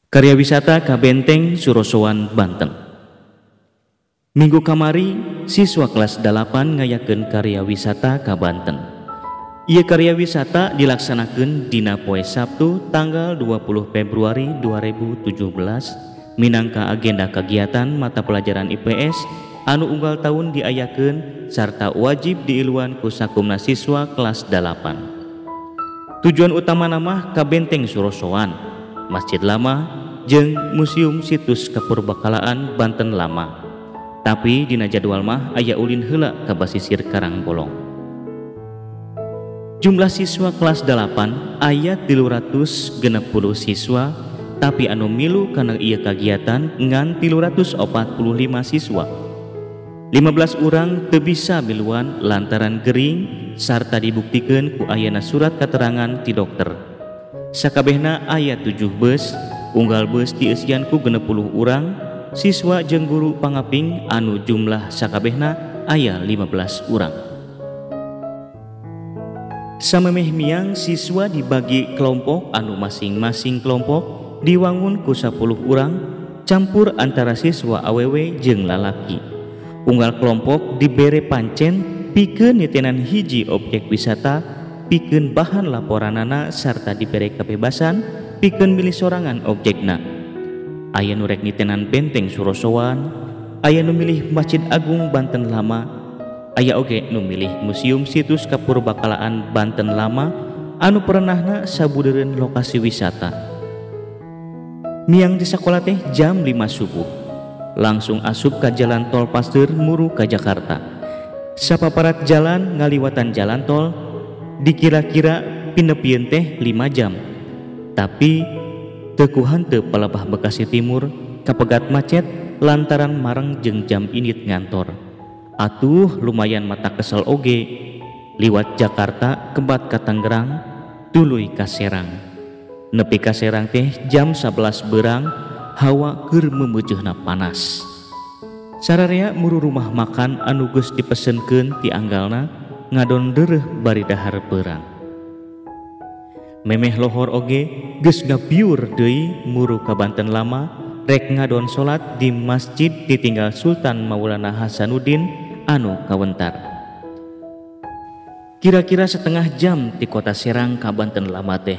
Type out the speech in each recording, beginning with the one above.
Karya wisata ka Benteng Surosowan, Banten. Minggu kamari siswa kelas 8 ngayakeun karya wisata ka Banten. Ieu karya wisata dilaksanakeun dina poe Sabtu tanggal 20 Februari 2017 minangka agenda kegiatan mata pelajaran IPS anu unggal tahun diayakeun sarta wajib diiluan ku sakumna siswa kelas 8. Tujuan utama mah ka Benteng Surosowan, Masjid Lama jeung Museum Situs Kapurbakalaan Banten Lama. Tapi dina jadwal mah aya ulin heula ka basisir Karangbolong. Jumlah siswa kelas 8 aya 360 siswa, tapi anu milu kana ieu kagiatan ngan 345 siswa. 15 urang teu bisa miluan lantaran gering sarta dibuktikeun ku ayana surat keterangan ti dokter. Sakabehna aya 7 bus, unggal bus dieusian ku 60 urang siswa jeung guru pangaping anu jumlah sakabehna aya 15 urang. Samemeh miang siswa dibagi kelompok anu masing-masing kelompok diwangun ku 10 urang campur antara siswa awewe jeung lalaki. Unggal kelompok dibere pancen pikeun nitenan hiji objek wisata, pikeun bahan laporanana sarta dibere kebebasan pikeun milih sorangan objekna. Aya nu rek nitenan Benteng Surosowan, aya nu milih Masjid Agung Banten Lama, aya oge nu milih Museum Situs Kapurbakalaan Banten Lama anu pernahna sabudeureun lokasi wisata. Miang di sakola teh jam 5 subuh. Langsung asup ka jalan tol Pasteur muru ka Jakarta. Sapaparat jalan ngaliwatan jalan tol dikira-kira pinepieun teh 5 jam. Tapi teu kuhanteu palebah Bekasi Timur kapegat macet lantaran mareng jeung jam indit ngantor. Atuh lumayan mata kesel oge liwat Jakarta kebat ka Tangerang tuluy ka Serang. Nepi ka Serang teh jam 11 berang hawa keur meumeujeuna panas. Sararea muru rumah makan anu geus dipesenkeun ti anggalna ngadon deureuh bari dahar beurang. Memeh lohor oge geus ngabiur deui muru ka Banten Lama rek ngadon salat di masjid ditinggal Sultan Maulana Hasanuddin anu kawentar. Kira-kira setengah jam ti kota Serang ka Banten Lama teh.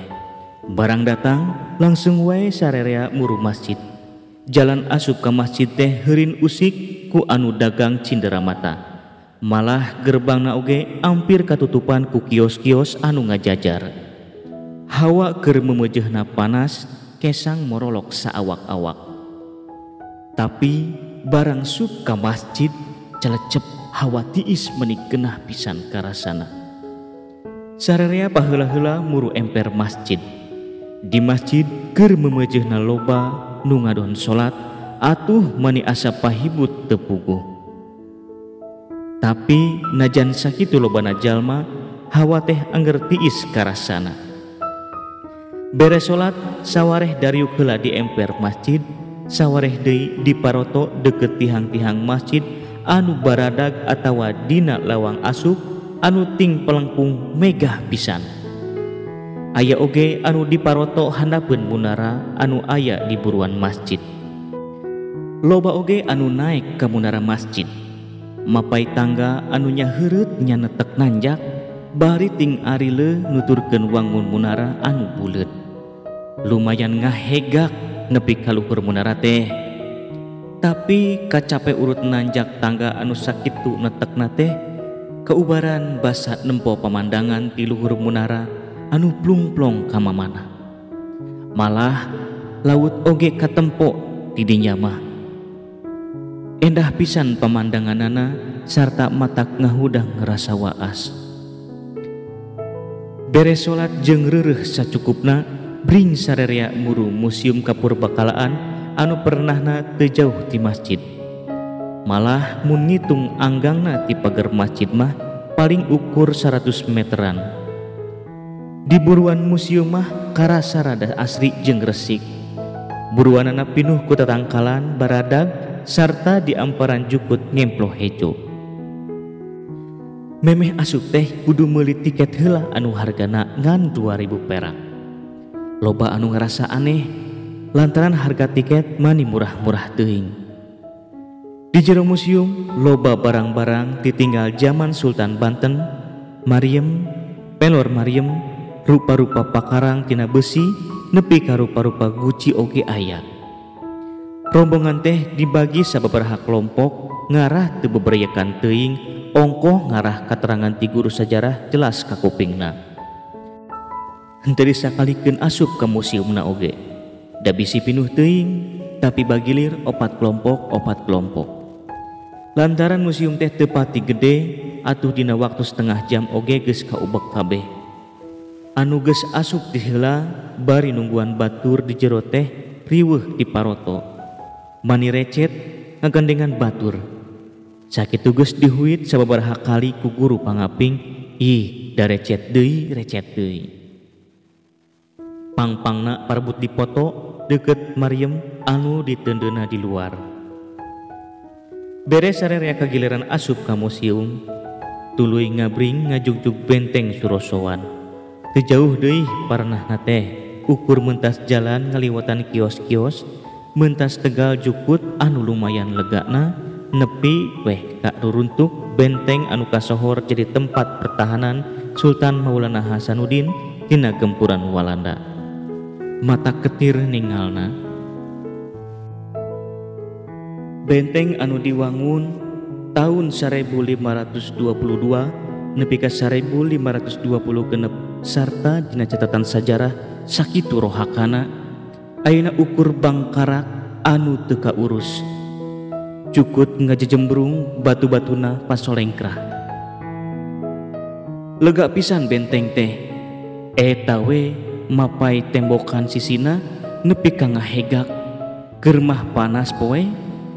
Barang datang langsung wae sarerea muru masjid. Jalan asup ka masjid teh heurin usik ku anu dagang cindera mata. Malah gerbangna oge ampir katutupan ku kios-kios anu ngajajar. Hawa keur meumeujeuna panas kesang morolok saawak-awak. Tapi barang sup ka masjid celecep hawa tiis meni genah pisan karasana. Sarerea paheula-heula muru emper masjid. Di masjid keur meumeujeuna loba nu ngadon salat atuh mani asa pahibut teu puguh. Tapi najan sakitu lobana jalma hawa teh angger tiis karasana. Beres salat sawareh dariuk heula di emper masjid, sawareh deui di paroto deukeut tihang-tihang masjid anu baradag atawa dina lawang asup anu ting pelengkung megah pisan. Aya oge anu diparoto handapeun munara anu aya di buruan masjid. Loba oge anu naek ka munara masjid. Mapai tangga anu nyaheureut nyanetek nanjak bari ting arile nuturkeun wangun munara anu buleut. Lumayan ngahegak nepi ka luhur munara teh. Tapi kacape urut nanjak tangga anu sakitu netekna teh kaubaran basa nempo pamandangan ti luhur munara anu plung-plong ka mamana. Malah laut oge katempo ti dinya mah. Endah pisan pamandanganana sarta matak ngahudang ngerasa waas. Beres salat jeung reureuh sacukupna bring sarerea muru Museum Kapurbakalaan anu pernahna teu jauh ti masjid. Malah mun ngitung anggangna ti pagar masjid mah paling ukur 100 meteran. Di buruan museum mah karasa rada asri jeung resik. Buruanana pinuh ku tatangkalan baradag sarta di amparan jukut ngemploh hejo. Memeh asup teh kudu meuli tiket heula anu hargana ngan 2000 perak. Loba anu ngarasa aneh lantaran harga tiket mani murah-murah teuing. Di jero museum loba barang-barang ditinggal zaman Sultan Banten, Mariem, pelor Mariem, rupa-rupa pakarang tina besi nepi ka rupa-rupa guci oge aya. Rombongan teh dibagi sababaraha kelompok ngarah teu bebereyekan teuing ongkoh ngarah katerangan ti guru sajarah jelas kakupingna. Henteu disakalikeun asup ka museumna oge. Da bisi pinuh teuing tapi bagilir opat kelompok opat kelompok. Lantaran museum teh teu pati gede atuh dina waktu setengah jam oge geus kaubek kabeh. Anu geus asup di heula bari nungguan batur di jero teh riweuh di paroto. Mani recet ngagandengan batur. Sakitu geus dihuit sababaraha kali ku guru pangaping, ih da recet deui recet deui. Pangpangna parebut dipoto deukeut Mariem anu diteundeuna di luar. Beres sarerea kagiliran asup ka museum, tuluy ngabring ngajugjug benteng Surosowan. Teu jauh deui paranahna teh, ukur mentas jalan ngaliwatan kios-kios, mentas tegal jukut anu lumayan legana, nepi weh ka ruruntuk benteng anu kasohor jadi tempat pertahanan Sultan Maulana Hasanuddin tina gempuran Walanda. Mata ketir ningalna. Benteng anu diwangun tahun 1522 nepi ka 1526 sarta dina catatan sajarah sakitu rohakana ayeuna ukur bangkarak anu teu kaurus. Cukut ngajejembrung batu-batuna pasolengkrah. Lega pisan benteng teh. Eta we mapai tembokan sisina nepi ka ngahegak. Keur mah panas poe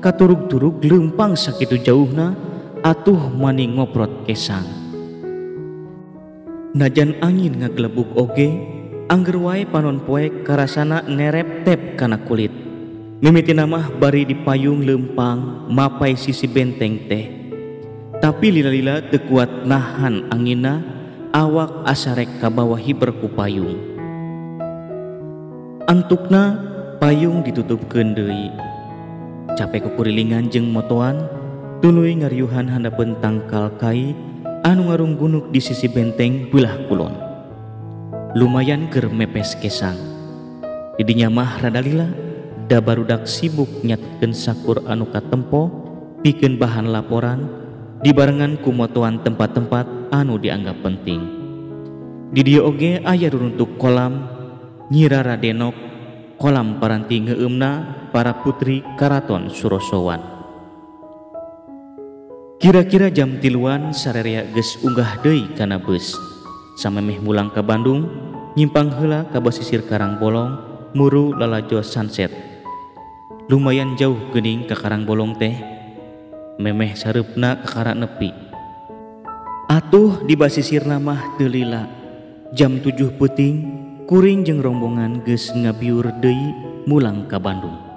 katurug-turug leumpang sakitu jauhna atuh mani ngoprot kesang. Najan angin ngagelebug oge angger wae panon poe karasana nerep tep kana kulit. Mimitina mah bari dipayung leumpang mapai sisi benteng teh. Tapi lila-lila teu kuat nahan anginna, awak asarek kabawa hiber ku payung. Antukna payung ditutupkeun deui. Capek kukurilingan jeung motoan, tuluy ngariuhan handapeun tangkal kai anu ngarunggunuk di sisi benteng belah kulon. Lumayan keur mepes kesang. Didinya mah rada lila, da barudak sibuk nyatetkeun sakur anu katempo pikeun bahan laporan dibarengan ku motoan tempat-tempat anu dianggap penting. Di dieu oge aya ruruntuk kolam Nyi Rara Denok, kolam paranti ngeueumna para putri Karaton Surosowan. Kira-kira jam 3 sarerea geus unggah deui kana beus. Samemeh mulang ka Bandung, nyimpang heula ka basisir Karangbolong, muru lalajo sunset. Lumayan jauh geuning ka Karangbolong teh, memeh sareupna kakara nepi. Atuh di basisirna mah teu lila. Jam 7 peuting, kuring jeung rombongan geus ngabiur deui mulang ka Bandung.